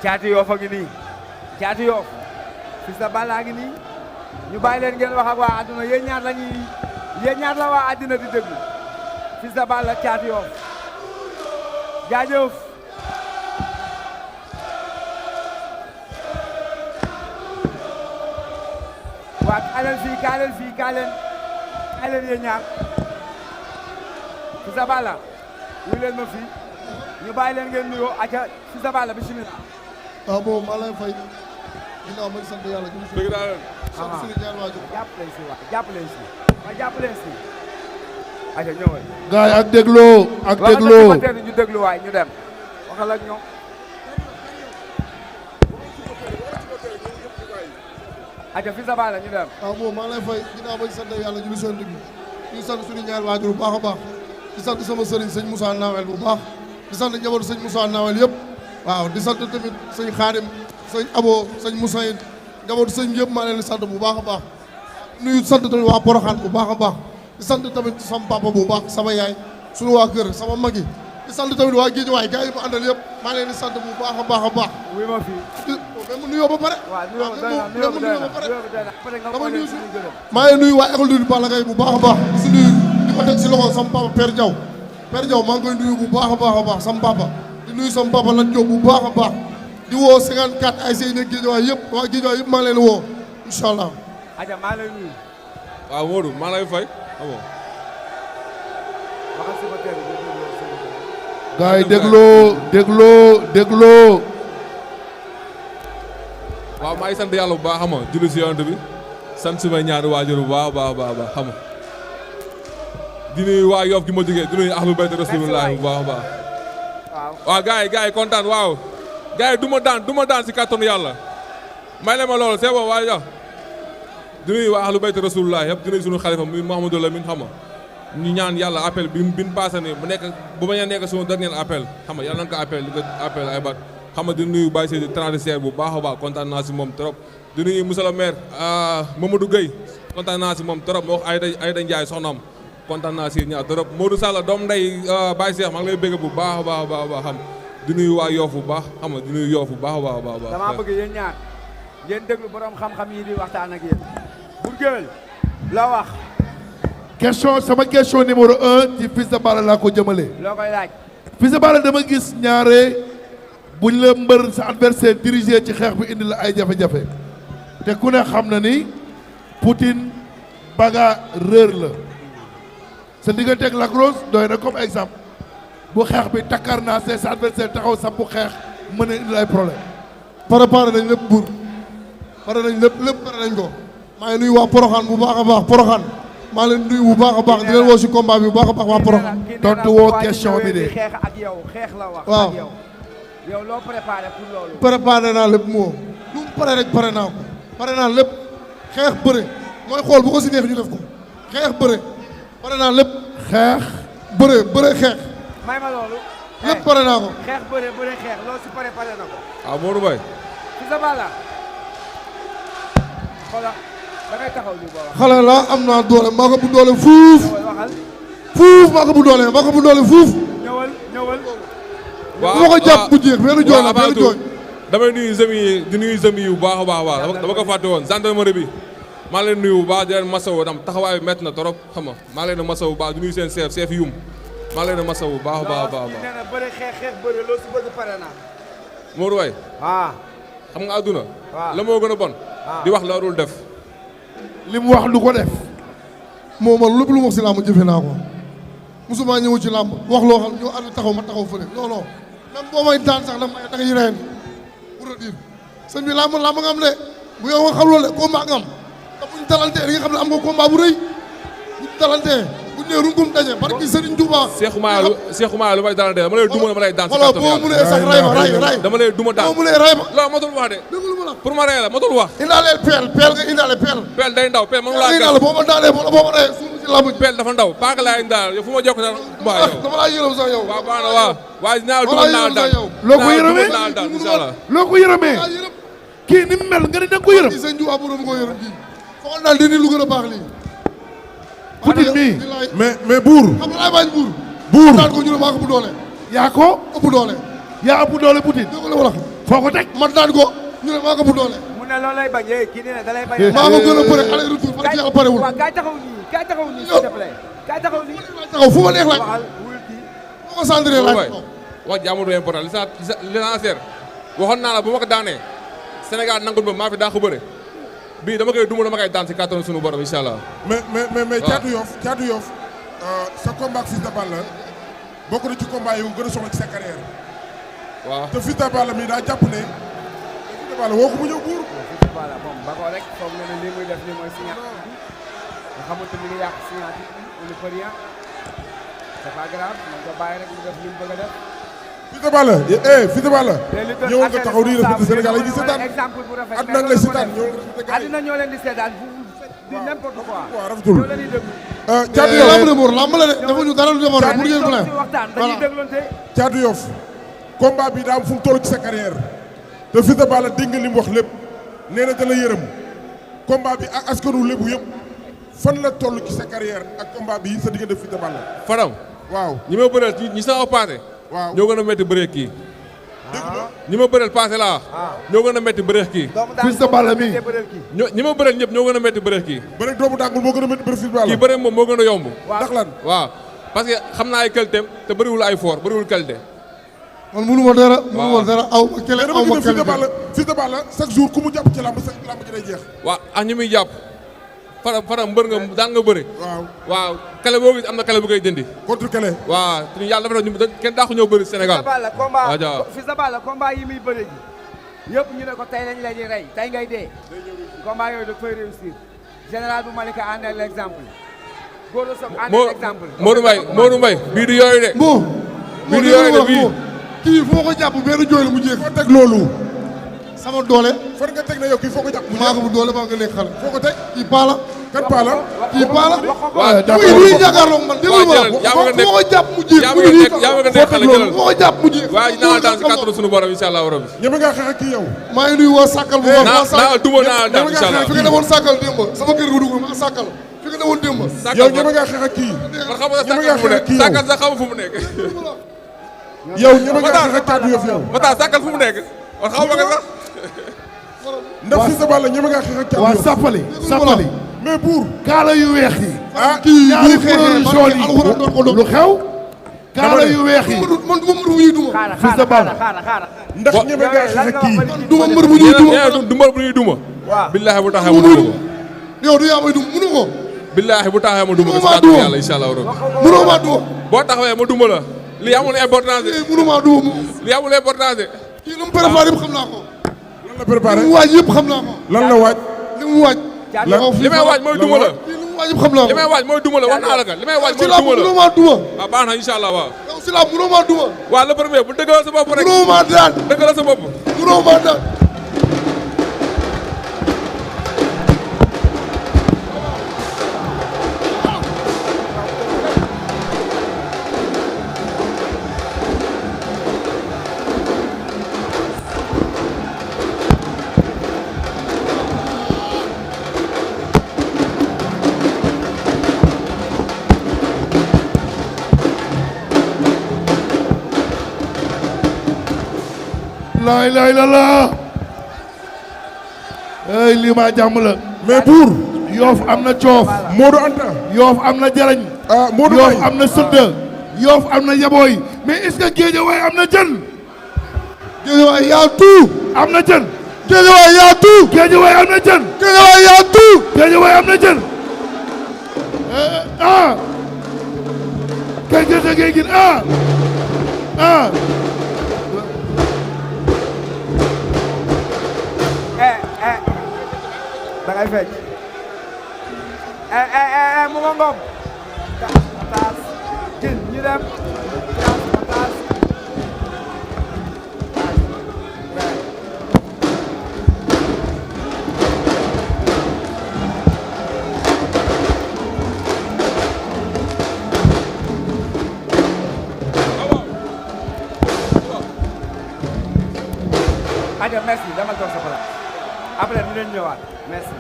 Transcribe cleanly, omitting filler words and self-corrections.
caatu Yoff a ngi nii caatu Yoff Fils de Balla a ngi nii ñu bàyyi leen ngeen wax ak waa àdduna yéen ñaar la waa àddina di déglu Fils de Balla caatu Yoff jaajëf waa kaa leen yéen ñaar Fils de Balla wuy leen ma fii ñu bàyyi leen ngeen nuyoo aca Fils de Balla bismillah waaw boobu maa lay fay ginnaaw ma sant yàlla dëgg naa leen sant suñu ñaar waajur jàpp leen si aca ñëwal gaay ak dégloo ñu déglu waay ñu dem waxal ak ñoom aca Fils de Balla ñu dem waaw boobu maa lay fay ginnaaw ma sant yàlla ñu sant bi ñu sant suñu ñaar waajur bu baax a baax di sant sama sëriñ sëñ Moussa Nawel bu baax di sant njabootu sëñ Moussa Nawel yëpp waaw di sant tamit sëñ Xaadim sëñ Abo sëñ Moussa it njabootu sëñ yëpp maa leen di sant bu baax a baax nuyu sant tamit waa Poroxaan bu baax a baax di sant tamit sama papa bu baax sama yaay suñu waa kër sama mag yi di sant tamit waa Géejawaay gars yi ma àndal yëpp maa leen di sant bu baax a baax a baax wuy ma fii même mu nuyoo ba pare maa ngi nuyu waa école du Balla Gaye bu baax a baax si nuyu di ko teg si loxo sama papa Père Diaw maa ngi koy nuyu bu baax a baax a baax sama papa di nuyu sama papa Lat Diop bu baax a baax di woo 54 ay sey ne Géejawaay yëpp waa Géejawaay yëpp maa ngi leen di woo incha allah. aja maa lay nuyu. waaw Modou maa lay fay abo gars yi dégloo waaw maa ngi sant yàlla bu baax xam nga julli si yonent bi sant sumay ñaari waajur bu baax xam nga di nuyu waa Yoff gi ma jógee di nuyu ahlu bayt rasulullah bu baax a baax waaw gars yi kontaan waaw gars yi du ma daan si kàttanu yàlla may leen ma loolu c'est bon waaye di nuyu waa ahlu bayt rasulullah yëpp di nuyu suñu xalifa muy Mouhamadou Lamine xam nga ñu ñaan yàlla appel bi ñu passé ni bu ma nekk suñu dernier appel xam nga yàlla na ko appel ay bat xam nga di nuyu Baye Seydi transitaire bu baax a baax kontaan naa si moom trop di nuyu monsieur le maire Mamadou Gueye kontaan naa si moom trop moo wax Ayda Ndiaye soxnaam kontaan naa si ñaar trop Modou Sall doom ndey Baye Cheikh maa ngi lay bëgg bu baax a baax xam di nuyu waa Yoff bu baax xam nga di nuyu Yoff bu baax a baax damaa bëgg yéen ñaar ngeen déglu borom xam-xam yi di waxtaan ak yéen Bour Gueweul la wax sama question numéro 1 ci Fils de Balla laa ko jëmale loo koy laaj Fils de Balla dama gis ñaare buñ la mbër sa adversaire dirigé ci xeex bi indi la ay jafe-jafe te ku ne xam na ni Poutine bagarreur la sa diggante ak Lac Rose doy na comme exemple bu xeex bi takkar naa sa adversaire taxaw sa bu xeex mën a indi ay problème préparé nañ lépp buur pare nañ lépp pare nañ ko maa ngi nuyu waa Poroxaan bu baax a baax Poroxaan maa leen nuyu bu baax a baax di leen woo si combat bi bu baax a baax waa Poroxaan tontu woo question bi de xeex ak yow xeex la wax waaw ak yow loo préparé pour loolu préparé naa lépp moo lu mu pare rek pare naa ko pare naa lépp xeex bëre mooy xool bu ko si neex ñu def ko xeex bëre pare naa lépp xeex bëre xeex may ma loolu lépp pare naa ko xeex bëre xeex loolu si pare na ko waaw Modou Mbaye Fils de Balla xoolal da ngay taxaw li boo wax xale la am naa doole maa ko bu doole fuuf maa ko bu doole fuuf ñëwal bu ma ko jàpp bu jeex benn jooy la benn jooy damay nuyu zemi yi di nuyu zemi yi bu baax a baax dama ko fàtte woon gendarmerie bi maa leen nuyu bu baax di leen masawu dam taxawaay bi métti na trop xam nga maa leen di masawu bu baax di nuyu seen chef yum maa leen di masawu bu baax a baax nee na bëre xeex bëre loolu si bëgg pare naa Modou Mbaye xam nga àdduna la moo gën a bon di wax la dul def li mu wax du ko def moo man lépp lu mu wax si làmb jëfe naa ko musuma ñëw ci làmb wax loo xam ñëw ànd taxaw ma taxaw fële non non même boo may daan sax dama da ngay reen pour a dire sëñ bi làmb nga am de bu yow nga xam loolu de combat nga am te buñ talantee di nga xam ne am nga combat bu rëy buñ talantee buñ nee runkum daje barki Serigne Touba Cheikh Oumar lu may daan dama lay duma dama lay daan voilà boo mu nee sax ray dama lay duma daan boo mu nee ray ma loolu matul wax de déglu ma la pour ma rey la matul wax indaaleel peel nga indaale peel day ndaw peel mënu laa indaale boo ma daanee boo ma reyee suuf si làmb peel dafa ndaw paaka laay indaal yow fu ma jokk na mbaa yow dama laa yërëm sax yow waaw baax na waaw waaye dinaa duma naa daan loo ko yërëmee inshallah loo ko yërëmee kii ni mu mel nga ne da nga ko yërëm sëñ Diouf borom ko yërëm kii foog naa dindi lu gën a baax lii Poutine mii mais buur xam nga laay bañ buur daan ko ñu ne maa ko bu doole yaa ko ëpp doole yaa ëpp doole Poutine. dégg nga wala foo ko teg. ma daan ko ñu ne maa ko bu doole. mu ne loolu lay bañ kii nee na da lay bañ. maa ko gën a bëre aller retour fa jeexal parewul. waaw kaay taxaw nii s'il te plaît kaay taxaw nii. taxaw fu ma neex laaj. waxal wul kii. fu ma centré laaj. wax jàmm du important l'essentiel waxoon naa la bu ma ko daanee Sénégal nangul ba maa fi daa ko bëre bii dama koy duma dama koy daan si kàttanu sunu borom incha allah. mais Thiatou Yoff sa combat ak Fils de Balla bokk na ci combat yi gën a soxla ci sa carrière. waaw te Fils de Balla mi daa jàpp ne Fils de Balla woo ko mu ñëw buur. Fils de Balla moom ba ko rek foog na ne lii muy def nii mooy signature bi nga xamante ni ngi yàq signature bi on ne peut rien c'est pas grave man ko bàyyi rek mu def li mu bëgg a def. Fils de Balla Fils de Balla ñëwoon nga taxaw nii respecté Sénégal yi di seetaan exemple bu rafet àdduna nga lay seetaan ñëw respecté gars yi. àddina ñoo leen di seetaan vous di n'importe quoi. waaw rafetul ñoo leen di déglu. Thiatou Yoff lamb de Mbour lamb la de defuñu dara lu demoon rek pour ngeen dañuy waxtaan dañuy dégloonte. Thiatou Yoff combat bi daa am fu mu toll ci sa carrière te Fils de Balla dégg nga li mu wax lépp nee na da la yërëm combat bi ak askanu lébu yëpp fan la toll ci sa carrière ak combat bi sa diggante Fils de Balla. Fadam waaw ñi ma bëreel ñi sama paase. waaw ñoo gën a métti bëree kii. dégg nga ñi ma bëreel paase laa. ñoo gën a métti bëree kii. Fils de Balla mi ñi ma bëreel ñëpp ñoo gën a métti bëree kii. bëre doomu dàngul moo gën a métti bëre Fils de Balla. kii bëree moom moo gën a yomb. ndax lan waaw parce que xam naa ay qualité te bëriwul ay fort bëriwul qualité. man mënu ma dara mënu ma dara aw ma kele aw ma Fils de kele. Balla Fils de Balla chaque jour ku mu jàpp ci làmb sa làmb ji day jeex. waaw ak ñi muy jàpp Fadam mbër nga daan nga bëri. waaw kale boo gis am na kale bu koy dindi. contre kele. waaw te yàlla dafa ñu kenn daa ko ñëw bëri Sénégal. Fils de Balla combat yi muy bëre ji yëpp ñu ne ko tey lañ la di rey tey ngay dee combat yooyu da koy réussir général bu Malika ànd ak l'exemple Goro Sock ànd ak l'exemple Modou Mbaye bii du yooyu de. bii du yooyu de bii kii foo ko jàpp benn jooy la mu jéeg. foo teg loolu. sama doole. fan nga teg na yow kii foo ko jàpp. maa ko bu doole maa nga nekk xale. foo ko teg. kii paala. kan paala. kii paala. waaw muy luy jàkkaarloog man déglu ma la. foo ko jàpp mu jéeg. yaa ma nga nekk xale jëlal foo ko jàpp mu jéeg. waaw dinaa daan si kàttanu sunu borom incha allah rabbi. ñeme ngaa xeex ak kii yow. maa ngi nuyu waa Sakal bu baax. waa Sakal duma naa daan incha allah. fi nga demoon Sakal démb sama kër ga dugg ma Sakal fi nga demoon démb. yow ñeme ngaa xeex ak kii. man xam nga Sakal sax xamu fu mu nekk. yow ñeme ngaa xeex ak Thiatou Yoff yow. Mata Sakal fu mu nekk man xaw ma ko sax. ndax Fils de Balla ñeme ngaa xeex ak Thiatou waa Yoff. Sappali mais buur. kaala yu weex yi. kii ñaari bu xeexee couleur jaune yi lu xew. kaala yu weex yi. man du ma mbër bu ñuy duma. Fils de Balla. ndax ñeme ngaa xeex ak kii. du ma mbër bu ñuy duma. du mbër bu ñuy duma. billaahi bu taxee ma duma ko. yow du yaa may duma mënu ko. billaahi bu taxee ma duma ko si kàttanu yàlla incha allah rabbi. mënoo maa duma. boo taxawee ma duma la. li amul importance de. mënu maa duma moom. li amul importance de. kii lu mu préparé yëpp xam naa ko. lan la préparé li mu waaj yëpp xam naa ko. lan la waaj. li mu waaj. li may waaj mooy duma la. li mu waaj yëpp xam naa ko. li may waaj mooy duma la wax naa la ka li may waaj mooy si laa duma la. mënoo maa duma. waaw baax na incha allah waaw. yow si laa mënoo maa duma. waaw le premier bu dëggal sa bopp rek. mënoo maa daan. dëggal sa bopp. mënoo maa daan. laa ilaaha illallaah. ay lii maa jàmm la. mais buur. Yoff am na coof. Modou Anta. Yoff am na jarañ. Modou Yoff Mbaye. am na sëdd. Yoff am na yabooy. mais est-ce que Guédiawaye am na jën. Guédiawaye yaa tout. am na jën. Guédiawaye yaa tout. Guédiawaye am na jën. Guédiawaye yaa tout. Guédiawaye am na jën. kay gerte ngay gis da ngay fecc mu nga ngom taas gin ñu dem taas aja merci dama toog sa place après dinañ ñëwaat merci